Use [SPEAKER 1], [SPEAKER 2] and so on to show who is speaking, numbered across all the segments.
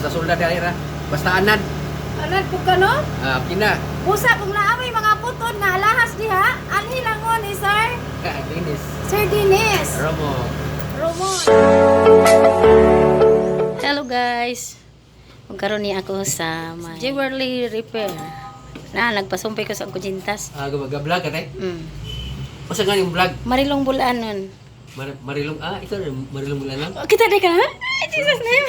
[SPEAKER 1] Basta sulda dali ra. Basta anad.
[SPEAKER 2] Anad po ka, no?
[SPEAKER 1] Ah, kina.
[SPEAKER 2] Busa kung naamay mga puton nga alahas diha, anhi lang mo ni Sir.
[SPEAKER 1] Dinis.
[SPEAKER 2] Sir Dinis.
[SPEAKER 1] Romo.
[SPEAKER 2] Romo.
[SPEAKER 3] Hello guys. Magkaroon niya ako sa my jewelry repair. Na nagpasumpay ko sa kujintas.
[SPEAKER 1] Ah, gabaga vlog ka te. Usa nga yung vlog?
[SPEAKER 3] Marilong Bulanon.
[SPEAKER 1] Marilong, ah, ito Marilong Bulanon.
[SPEAKER 3] Oh, kita di ka? Ay, Jesus name.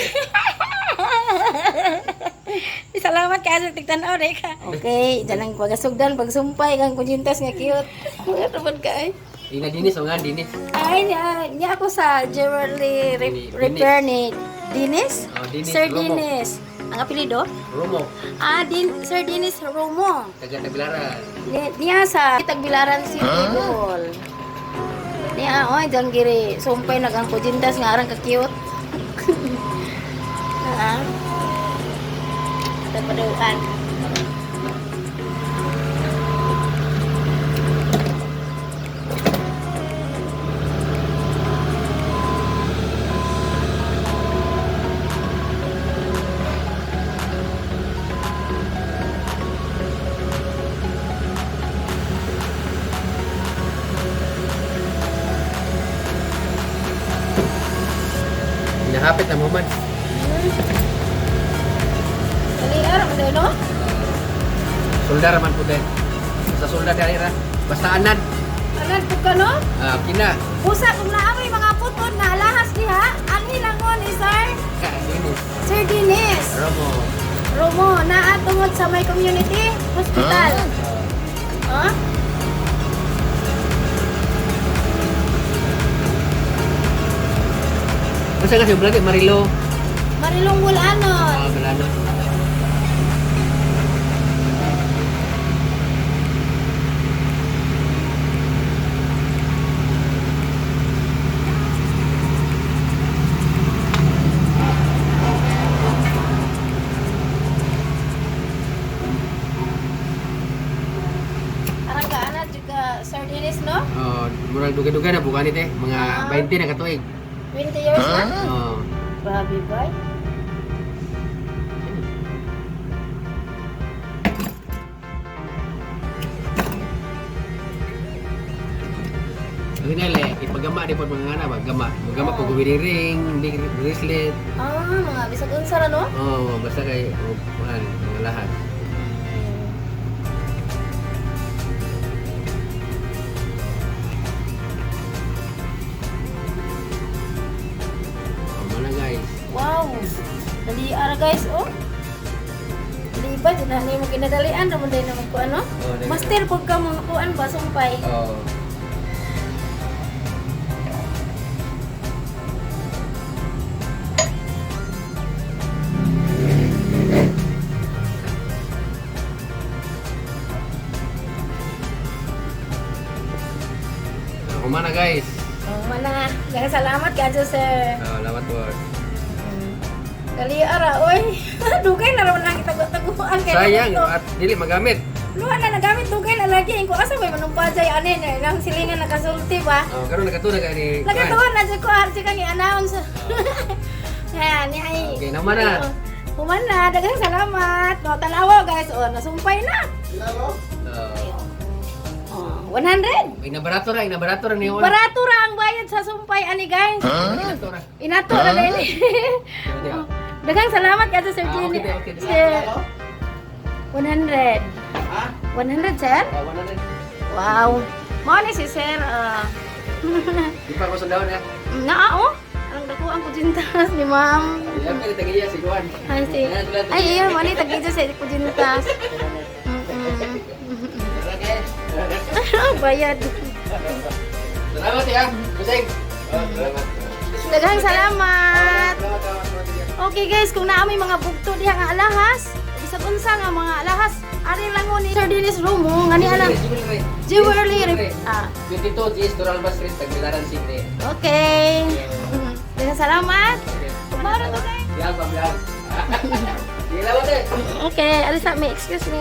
[SPEAKER 3] Salamat ka sa tigtan-aw di ka. Okay, dyan ang pagasugdan, pagsumpay kang kujintas nga cute. Mga tubod ka ay.
[SPEAKER 1] Ina Dinis o nga Dinis.
[SPEAKER 3] Ay, niya, niya ako sa jewelry repair ni Dinis?
[SPEAKER 1] Oh, Dinis
[SPEAKER 3] Sir
[SPEAKER 1] Romo.
[SPEAKER 3] Dinis. Ang apelyido?
[SPEAKER 1] Romo,
[SPEAKER 3] Ah, Sir Dinis Romo.
[SPEAKER 1] taga Tagbilaran.
[SPEAKER 3] Niya sa Tagbilaran City, Bohol. Niya, oy, dyan giri. Sumpay nagang kujintas nga arang ka-cute. Ah. Tapaduan.
[SPEAKER 1] Hinahapit na mo man.
[SPEAKER 3] Dali, arang mo no?
[SPEAKER 1] Sulda ra man po din. Basta sulda dali ra. Basta anad.
[SPEAKER 2] Anad po ka, no?
[SPEAKER 1] Ah, kina.
[SPEAKER 2] Busa kung naamay mga puton nga alahas diha, anhi lang mo ni Sir.
[SPEAKER 1] Dinis.
[SPEAKER 2] Sir Dinis.
[SPEAKER 1] Romo.
[SPEAKER 2] Romo, naa tungod sa may community hospital. Huh?
[SPEAKER 1] Usa nga si vlog eh, Marilo.
[SPEAKER 2] Marilong Bulanon.
[SPEAKER 1] Ah, Bulanon.
[SPEAKER 2] Arang ka ana juga Sir Dinis, no?
[SPEAKER 1] Oh, murag dugay-dugay na bukan te, mga 20 na katuig.
[SPEAKER 2] 20 years na.
[SPEAKER 1] Oh.
[SPEAKER 2] Grabe ba?
[SPEAKER 1] Ang hinali, ipagama di po mga anak, gama. Magama po wedding ring, big bracelet.
[SPEAKER 2] Ah, mga bisag unsa ra, no?
[SPEAKER 1] Oh, basta kay oh, kuan, mga lahat. Oh, mana guys.
[SPEAKER 2] Wow. Dali ara guys, oh. Dali ba di na nimo kinadalian ra man day naman ko ano?
[SPEAKER 1] Oh, dali.
[SPEAKER 2] Master pag ka mga kuan ba sumpay.
[SPEAKER 1] Oh. Kumana guys.
[SPEAKER 2] Oh, mana. Daghang salamat ka sir.
[SPEAKER 1] Oh, lawat word.
[SPEAKER 2] Dali ara oy. Dugay na ra man ang itago-taguan kay
[SPEAKER 1] Sayang
[SPEAKER 2] nabuto.
[SPEAKER 1] at dili magamit.
[SPEAKER 2] Luha na nagamit dugay na lagi ko asa may manumpajay ani na ilang silingan nakasulti ba.
[SPEAKER 1] Oh, karon nakatuna ka ni.
[SPEAKER 2] Nagatuon na jud ko archi kang i-announce. Yan, ni ay.
[SPEAKER 1] Okay, naman na.
[SPEAKER 2] Human na, daghang salamat. No, tanawa guys, oh, nasumpay na.
[SPEAKER 1] Oh.
[SPEAKER 2] Oh, 100.
[SPEAKER 1] Inabarato ra niyo.
[SPEAKER 2] Barato ra ang bayad sa sumpay ani guys.
[SPEAKER 1] Inato ra.
[SPEAKER 2] Inato ra dili. Daghang salamat kayo Sir
[SPEAKER 1] Ah,
[SPEAKER 2] Jenny.
[SPEAKER 1] okay, okay.
[SPEAKER 2] Sir, 100.
[SPEAKER 1] Ha?
[SPEAKER 2] 100, sir?
[SPEAKER 1] Oh, 100.
[SPEAKER 2] Wow. Mao ni si sir. Ah.
[SPEAKER 1] Di pa ko sundahon eh.
[SPEAKER 2] Naa oh. Ang dako ang kujintas ni ma'am.
[SPEAKER 1] Alam ka tagiya si Juan.
[SPEAKER 2] Ay, si. Ay, iya, mao ni tag-ija sa kujintas. Bayad.
[SPEAKER 1] Salamat ya. Kusing. Oh, salamat.
[SPEAKER 2] Daghang salamat.
[SPEAKER 1] Salamat, salamat.
[SPEAKER 2] Okay guys, kung naa may mga bugto diha nga alahas, bisag unsa nga mga alahas, ari lang mo ni Sir Dennis Romo, ngani alang
[SPEAKER 1] Jewelry.
[SPEAKER 2] jewelry. Ah,
[SPEAKER 1] 22 GS Turalba Street, Tagbilaran City.
[SPEAKER 2] okay. Daghang salamat. Maro to guys.
[SPEAKER 1] Vlog, pa vlog. Sige, salamat eh.
[SPEAKER 2] Okay, alisa me, excuse me.